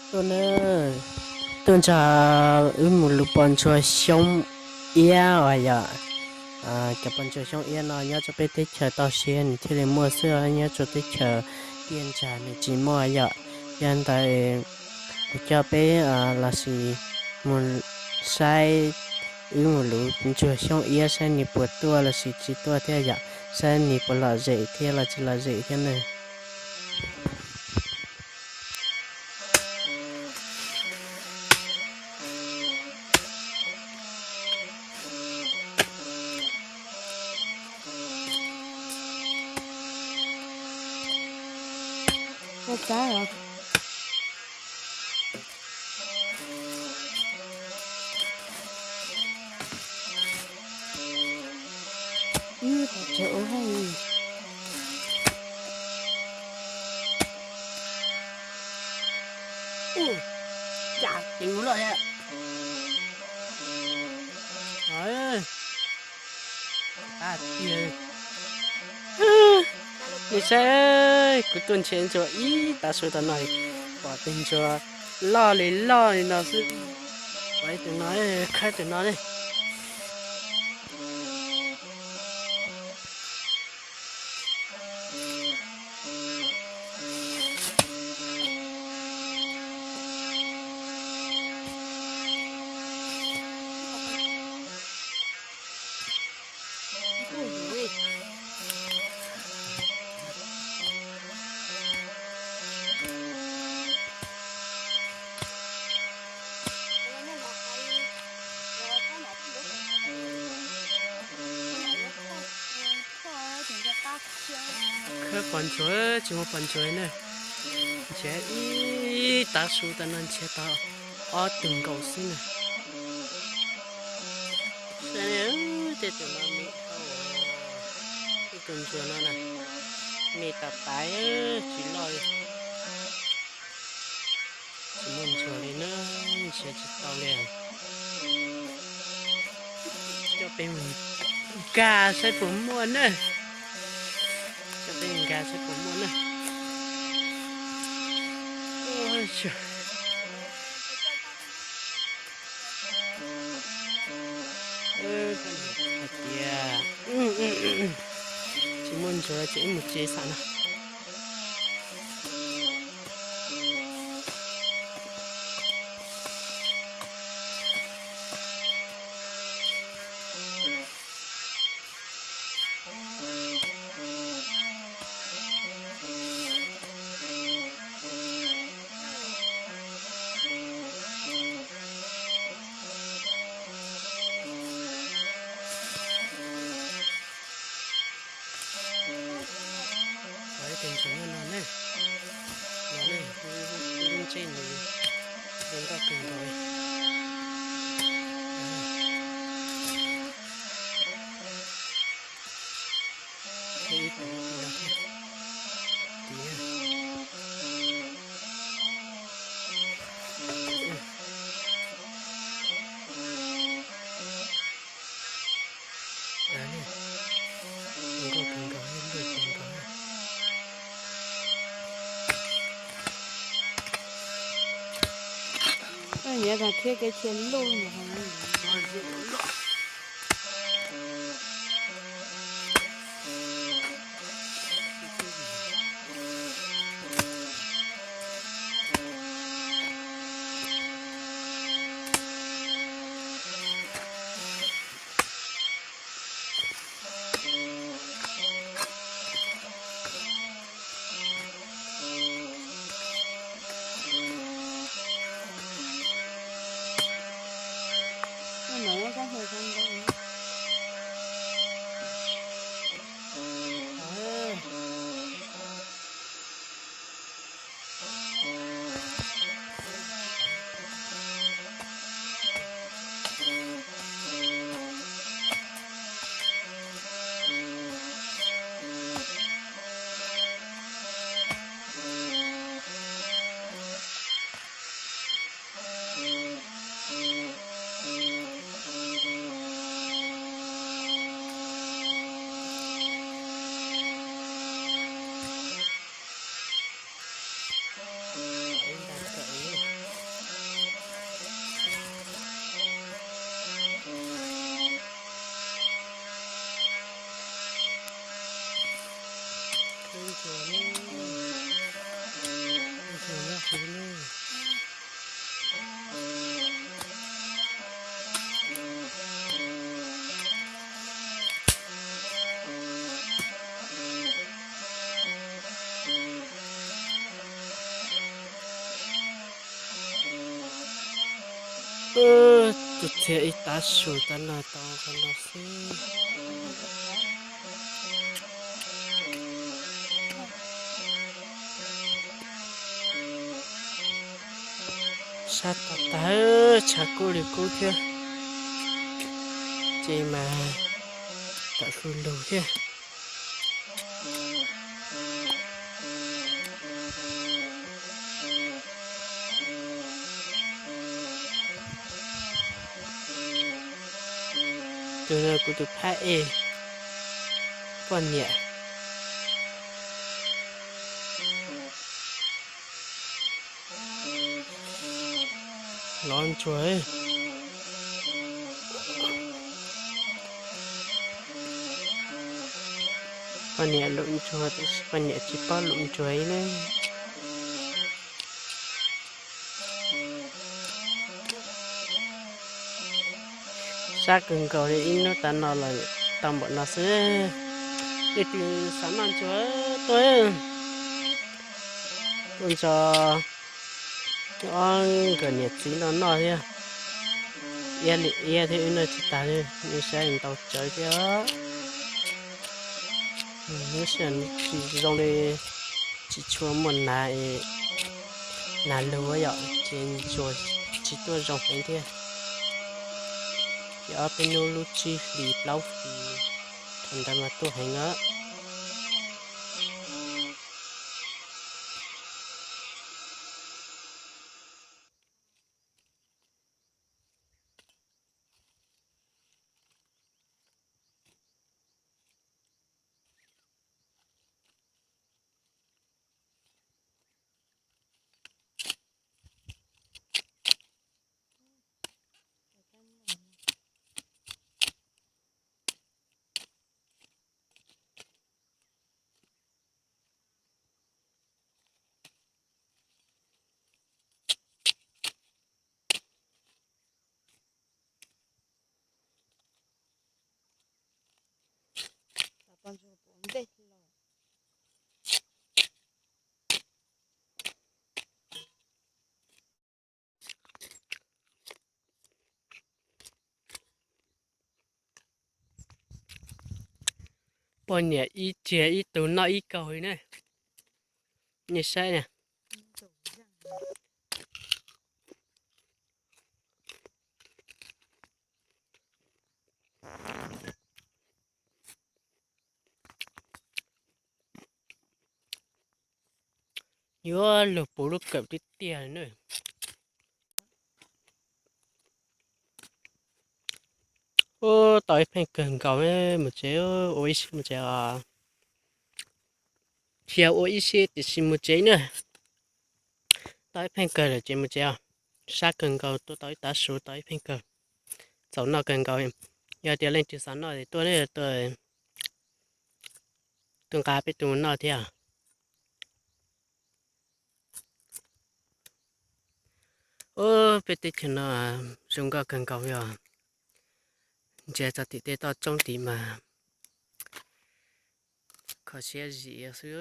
Tuaj na, tuaj nrog wb mus lus pos ntsuag xyoob iab os yom. Cov pos ntsuag xyoob iab no nyob rau peb teb chaws toj siab nws thiaj li muaj xwb, nyob rau teb chaws tiaj nrag nws tsis muaj yom. Yog ntawd kuv coj peb los sis mus saib wb mus lus ntsuag xyoob iab saib nws puas tuaj los sis tsis tuaj thiab yom, saib nws puas lom zem thiab los tsis lom zem thiab na. Nws saib kuv tuaj nrhiav ntsuag ib tav su tas no, pom tus ntsuag loj li loj li no xwb. Pom tus no, khawb tus no ne. Khawb pos ntsuag tsis muaj pos ntsuag na. Nrhiav ib tav su tas no nrhiav tau ob tug nkaus xwb na. Saib tej tus no me dhau, ib tug ntsuag no na, me tas tas tsis loj li. Tsis muaj ntsuag li na, nrhiav tsis tau li. Coj peb mus nkag saib puas muaj na. Coj peb nkag saib puas muaj na. Hais tias tsis muaj ntsuag ces wb mus tsev xam no. Ib tug ntsuag nyob no ne, no ne, lub ntsej nws zoo nkauj kawg nkaus li. Ib tug no thiab, tim na. Nkauj kawg nkaus, loj kawg nkaus. Nyiam tag khiab kev chim loj. Tus txhia ib tav su tav no tau qhov no xwb. Sab tag tag, tshav kub li kub thiab, ces mas tawm hlu lug thiab. Tus no kuv tus phab ej poj niam. Lov ntsuag. Poj niam lov ntsuag tab sis poj niam tsis paub lov ntsuag ib ne. Sab kawg nkaus li, ib hnub tas no los tau npaum no xwb. Leej twg xav noj ntsuag tuaj, tuaj nrog ob nkawm niam txiv no noj thiab. Iab li iab thiab, wb noj tsis tas li, nej saib ntau tsawv thiab. Lub sij hawm tsis zoo li, tsis tshua muaj nas, nas lug yom, ces ntsuag tsis tuaj zoo heev thiab. Ces ob peb hnub lub tsib hlis plaub hlis, thaum ntawd mas tuaj heev na. Poj niam ib txiag ib tug noj ib kaug li ne. Nej saib na. Yuav luag puv lub kawm tiag tiag na. Ub, tau ib pheej kawg nkaus, mus tsev, ua ib sim mus tsev os. Thiaj ua ib sim tiam sis mus tsev na. Tau ib pheej kawg lawm ces mus tsev os. Sab kawg nkaus, tuaj tau ib tav su tau ib pheej kawg. Txaus noj kawg nkaus. Yog tias leej twg xav noj ces tuaj, tuaj, tuaj nqa peb tus mus noj thiab. Ub, peb teb chaws no zoo nkauj kawg nkaus li os. Ntsia txog tim tej toj roob tid mas kho siab zim xwb.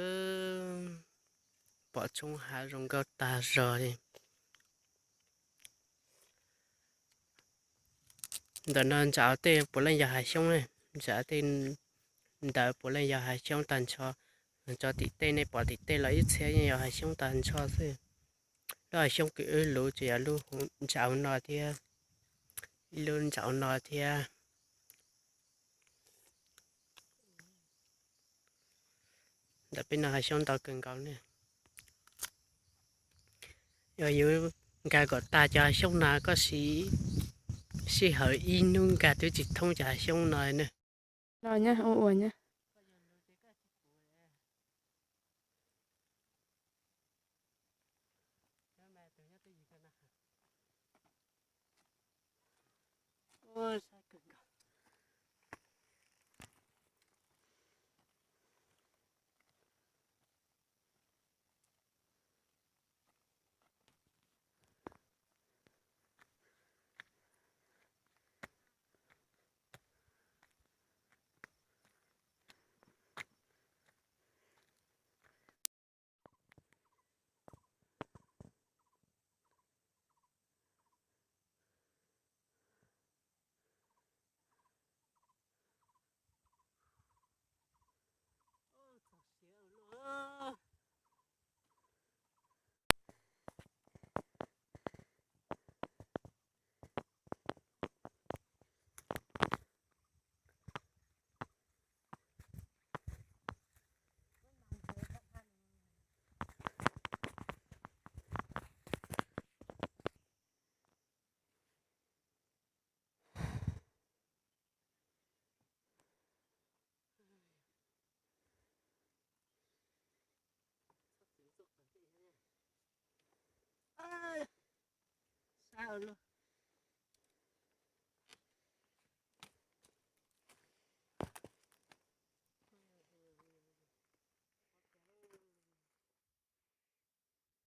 Pom tshoob hav zoo nkauj tag zog li. Ntawm no ntsam tej puav leej yog hav xyoob ne, ntsam tej ntawd puav leej yog hav xyoob tag nrho. Tso tim tej nej pom tim tej los ib txhia yeej yog hav xyoob tag nrho xwb. Lub hav xyoob kws wb luv ces yog lub ntsam hauv no thiab, ib lub ntsam hauv no thiab. Ntawm peb no hav xyoob ntau kawg nkaus ne. Yog yuav nkag kom tag cov hav xyoob no koj siv sij hawm ib hnub nkag twb tsis thoob cov hav xyoob no ne. lawm.